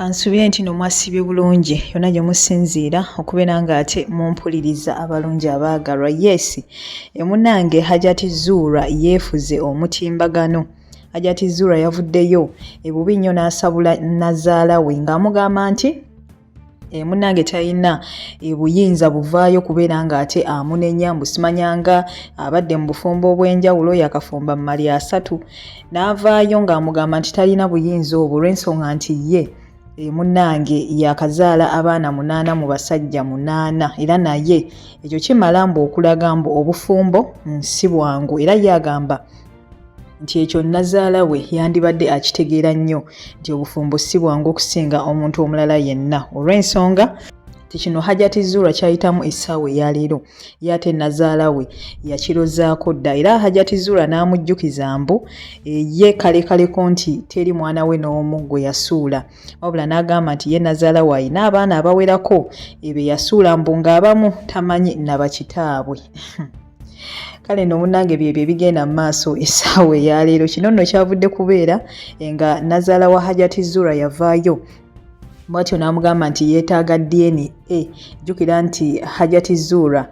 Kansuubire nti no mwasiibye bulungi yonna gye musinziira okubeera ng'ate mumpuliriza abalungi abaagalwa. Yes, munnange Hajati Zuura yeefuze omutimbagano. Hajati Zuura yavuddeyo ebubi nnyo n'asabula nnazaala we ng'amugamba nti E, munange talina e, buyinza buvaayo kubeera ng'ate amunenya mbu simanyanga abadde mu bufumbo obw'enjawulo yakafumba mu 30 n'avaayo ng'amugamba nti talina buyinza obwo olw'ensonga nti ye e, munnange yakazaala abaana munaana mu basajja munaana era naye ekyo kimala mbu okulaga mbu obufumbo si bwangu era ye agamba nti ekyo nnazaala we yandibadde akitegeera nnyo nti obufumbo si bwangu okusinga omuntu omulala yenna olw'ensonga nti kino Hajati Zuura kyayitamu essaawa eyaleero ye ate nnazaala we yakirozaako dda era Hajati Zuura n'amujjukiza mbu eh, ye kalekaleko nti teri mwana we n'omu gwe yasuula wabula n'agamba nti ye nnazaala we alina abaana abawerako eh, be yasuula mbu ng'abamu tamanyi na bakitaabwe. Kale no munange byebyo ebigenda mu maaso essaawa eyaleero. Kino nno kyavudde kubeera eh, nga nazaala wa Hajati Zura yavaayo bwatyo n'amugamba nti yeetaaga DNA. Jjukira nti Hajati Zura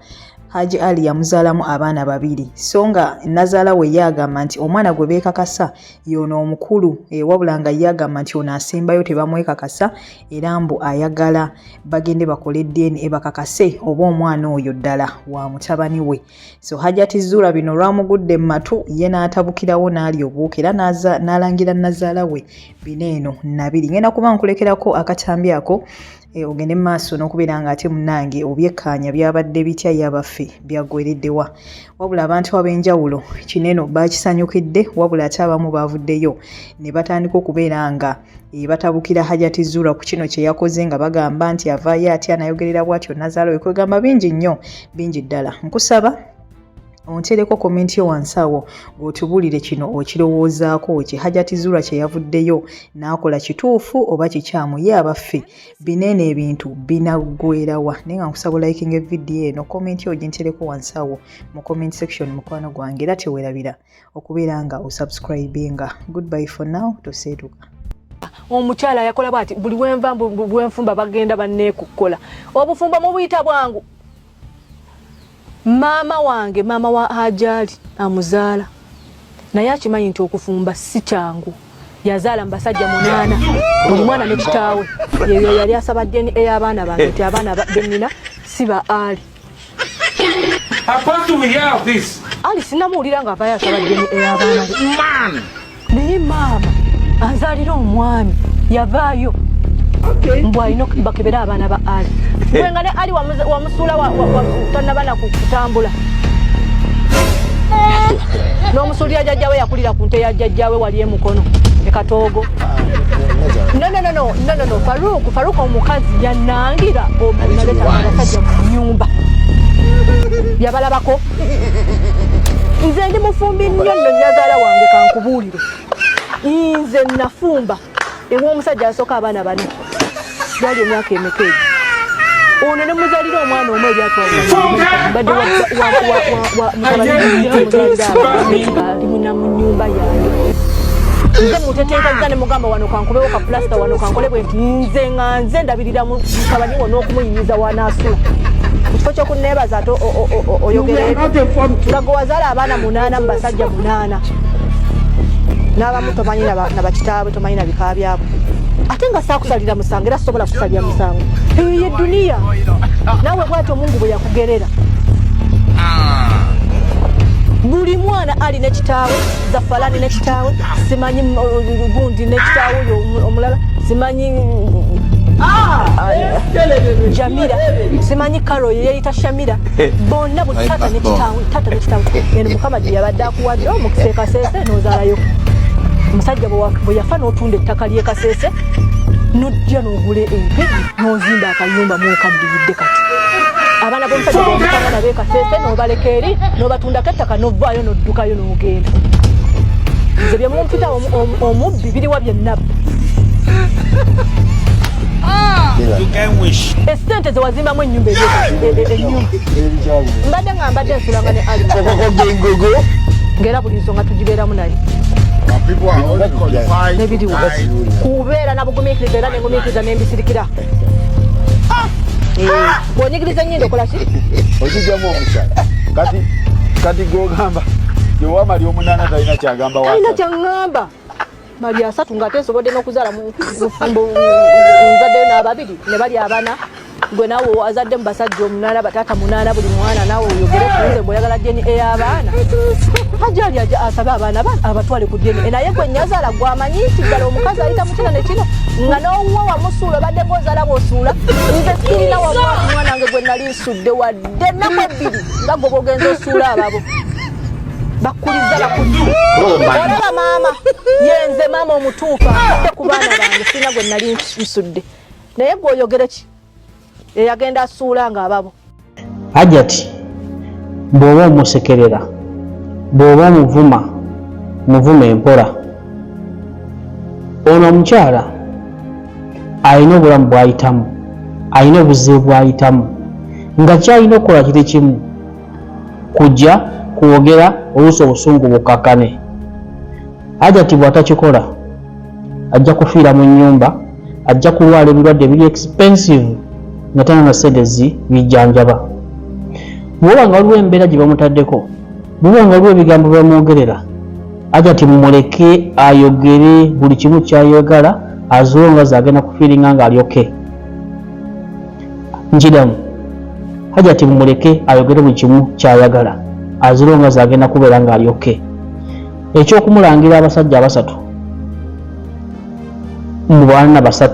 Haji Ali yamuzaalamu abaana babiri so nga nazaala we ye agamba nti omwana gwe beekakasa y'ono omukulu e, wabula nga ye agamba nti ono asembayo tebamwekakasa era mbu ayagala bagende bakole DNA bakakase oba omwana oyo ddala wa mutabani we. So Hajati Zuura bino olwamugudde mu matu ye n'atabukirawo n'alya obuuka era n'alangira nnazaala we bino eno nabiri. Ngenda kuba nkulekerako akatambi ako e, ogende mu maaso n'okubeera nga ate munnange obyekkaanya byabadde bitya yabaffe byaggwereddewa. Wabula abantu ab'enjawulo kino eno baakisanyukidde wabula ate abamu baavuddeyo ne batandika okubeera nga e, batabukira Hajati Zuura ku kino kye yakoze nga bagamba nti avaayo atya nayogerera bwatyo nazaala we kwegamba bingi nnyo bingi ddala. Nkusaba ontereko komenti yo wansi awo ng'otubuulire kino okirowoozaako ki Hajati Zuura kye yavuddeyo n'akola kituufu oba kikyamu ye abaffe bino eno ebintu binaggwerawa naye nga nkusaba olikinga evidiyo eno komenti yo ogintereko wansi awo mu comment section mukwano gwange era tewerabira okubeera nga osubscribinga. Goodbye for now, toseetuka. Omukyala yakola bwati buli wenva bwenfumba bagenda banneekukkola obufumbo mubuyita bwangu. Maama wange maama wa Hajali amuzaala naye akimanyi nti okufumba si kyangu. Yazaala mu basajja munaana buli mwana ne kitaawe. Yeyo yali asaba DNA y'abaana bange nti abaana be nnina si ba Ali. Ali sinamuwulira ng'avaayo asaba DNA y'abaana be. Naye maama anzaalira omwami yavaayo mbu alina bakebere abaana ba Ali. Gwe nga ne Ali wamusuula tannaba na kutambula n'omusuulira jjajjawe yakulira ku nte ya jjajjawe wali e Mukono e Katoogo. No, no, no, no, no, no, no. Farouk, Farouk omukazi yanangira naleta abasajja mu nyumba yabalabako. Nze ndi mufumbi nnyo nno nnyazaala wange kankubuulire. Nze nafumba ew'omusajja asooka abaana bano gyali emyaka emeka egyo ono ne muzaalira omwana omu ebyatwambadde mutabani muna mu nyumba yange nze mutetenkazza ne mugamba wano kankubewo ka pulasita wano kankole bwe nti nze nga nze ndabirira mutabani wo n'okumuyiyiza wanaasula mu kifo ky'okunneebaza ate oyogera ebyo nga gwe wazaala abaana munaana mu basajja munaana n'abamu tomanyi na bakitaabwe tomanyi na bika byabwe ate nga saakusalira musango era sobola kusalira musango eyo ye duniya naawe bwatyo omungu bwe yakugerera buli mwana ali ne kitaawe zafalani ne kitaawe simanyi gundi ne kitaawe oyo omulala simanyi Jamira simanyi Karo yeyita Shamira bonna buli taata ne kitaawe taata ne kitaawe eno Mukama gye yabadde akuwadde omukisa e Kasese n'ozaalayo omusajja bwe yafa n'otunda ettaka ly'e Kasese n'ojja n'ogula ente n'ozimba akayumba mw'okaddiyidde kati abaana b'omusajja b'omusanga nabo e Kasese n'obaleka eri n'obatundako ettaka n'ovaayo n'oddukayo n'ogenda nze bye mumpita omubbi biriwa bye nabba esente zewazimbamu ennyumba ennyumba mbadde nga mbadde nsulanga ne Ali ng'era buli nsonga tugibeeramu naye. Nebiriwo kubeera na bugumiikiriza era nengumiikiriza nembisirikira. Ah! Eh, bw'onyigiriza ennyindo okola ki? Okijjamu omusala. Kati kati gw'ogamba gyewamali omunaana talina kyagamba. Talina kyaŋŋamba. Mali 30 ng'ate nsobodde n'okuzaala mu bufumbo, nzaddeyo n'ababiri ne bali abana. Gwe naawe azadde mu basajja 8, bataata 8, buli mwana naawe oyogere ku nze bw'oyagala DNA y'abaana. Hajji ali aja asabe abaana abatwale ku DNA, naye gwe nnyazaala gwe amanyi nti ddala omukazi ayita mu kino ne kino nga n'owuwo wamusuula, obadde ng'ozaala bw'osuula. Nze sirina wamma mwana wange gwe nali nsudde wadde ennaku 2 nga gwe bw'ogenza osuula ababo bakuliza bakuddu. Olaba maama yenze maama omutuufu afudde ku baana bange, sirina gwe nali nsudde, naye gwe oyogere ki eyagenda asuula nga ababo? Hajati bw'oba omusekerera, bw'oba omuvuma, muvuma empola. Ono omukyala alina obulamu bw'ayitamu, alina obuzibu bw'ayitamu, nga kyalina okukola kiri kimu, kujja kwogera oluusi obusungu bukkakane. Hajati bw'atakikola ajja kufiira mu nnyumba, ajja kulwala ebirwadde ebiri expensive nga talina na ssente zibijjanjaba. Bw'oba nga waliwo embeera gye bamutaddeko, bw'oba nga waliwo ebigambo bye bamwogerera, Hajati mumuleke ayogere buli kimu kyayagala, as long as agenda kufeelinga nga ali okay. Nkidamu, Hajati mumuleke ayogere buli kimu kyayagala, as long as agenda kubeera nga ali okay. Ekyokumulangira abasajja 3 mu baana 3,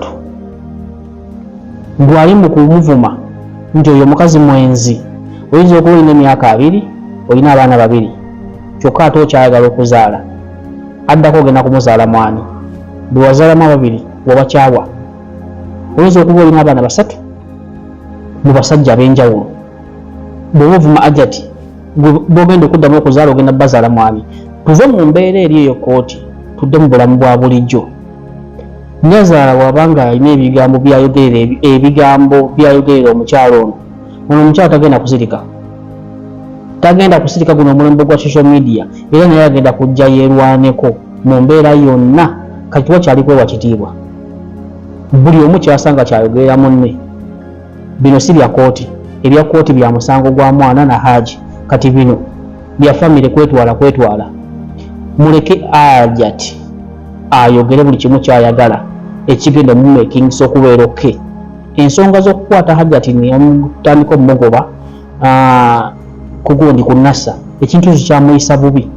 gwali mu kumuvuma nti oyo omukazi mwenzi, oyinza okuba olina emyaka 20, olina abaana 2, kyokka ate okyayagala okuzaala. Addako ogenda kumuzaala mwani bwe wazaalamu ababiri wabakyawa? Oyinza okuba olina abaana 3 mu basajja ab'enjawulo, bw'oba ovuma Hajati, bw'ogenda okuddamu okuzaala ogenda bazaala mwani? Tuve mu mbeera eri eyo kooti, tudde mu bulamu bwa bulijjo. Nyazaala bw'aba alina ebigambo byayogerera, ebigambo byayogerera omukyalo ono, ono omukyalo tagenda kusirika, tagenda kusirika. Guno omulembe gwa social media, era naye agenda kujja yeerwaneko mu mbeera yonna. Kati wakyali kwewa kitiibwa, buli omu kyasanga kyayogerera munne. Bino si bya kooti. Ebya kooti bya musango gwa mwana na Haji, kati bino bya famire kwetwala kwetwala. Muleke Hajati ayogere buli kimu kyayagala ekigenda omumakingisa okubeera okay. Ensonga z'okukwata Hajati nemutandika omugoba kugundi ku Nasa, ekintu ekyo kyamuyisa bubi.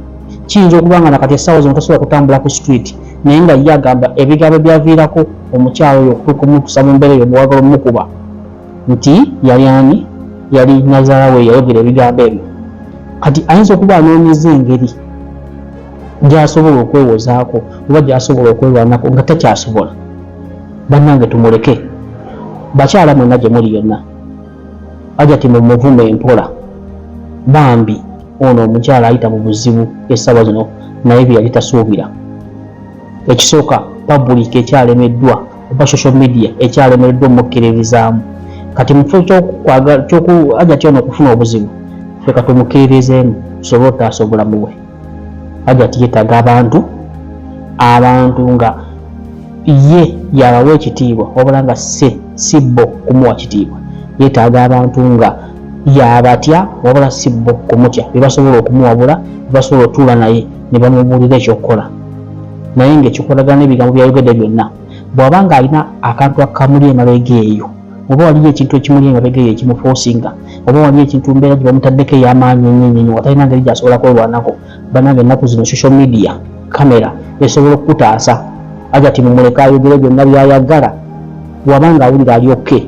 Kiyinza okuba nga nakati essaawa zino tasobola kutambula ku street, naye nga ye agamba ebigambo byaviirako omukyalo oyo okutuuka omutuusa mu mbeera eyo muwagala omukuba nti yali ani, yali nazaala we yayogera ebigambo ebyo. Kati ayinza okuba anoonyeza engeri gy'asobola okwewozaako oba gy'asobola okwerwanako nga takyasobola. Bannange, tumuleke. Bakyala mwenna gye muli yonna, Hajati mumuvume empola bambi. Ono omukyala ayita mu buzibu essaawa zino, naye bye yali tasuubira. Ekisooka, public ekyalemeddwa oba social media ekyalemereddwa omukkiririzaamu. Kati mufo kyoku Hajati ono okufuna obuzibu, ffe katumukkiririzeemu tusobole okutaasa obulamu bwe. Hajati yeetaaga abantu nga ye yabawa ekitiibwa, wabula nga si bo kumuwa kitiibwa. Yeetaaga abantu nga yabatya, wabula si bo kumutya, bebasobola okumuwabula, bebasobola otuula naye ne bamubuulira ekyokukola, naye ng'ekikolagana n'ebigambo byayogedde byonna. Bw'aba ng'alina akantu akamuli emabega eyo, oba waliyo ekintu ekimuli emabega eyo ekimufoosinga, oba waliyo ekintu mbeera gye bamutaddeko ey'amaanyi ennyo ennyo watalina ngeri gy'asobola kwerwanako, bannange, ennaku zino social media kamera esobola okukutaasa. Hajati mumuleke ayogere byonna byayagala waba ng'awulira ali okay.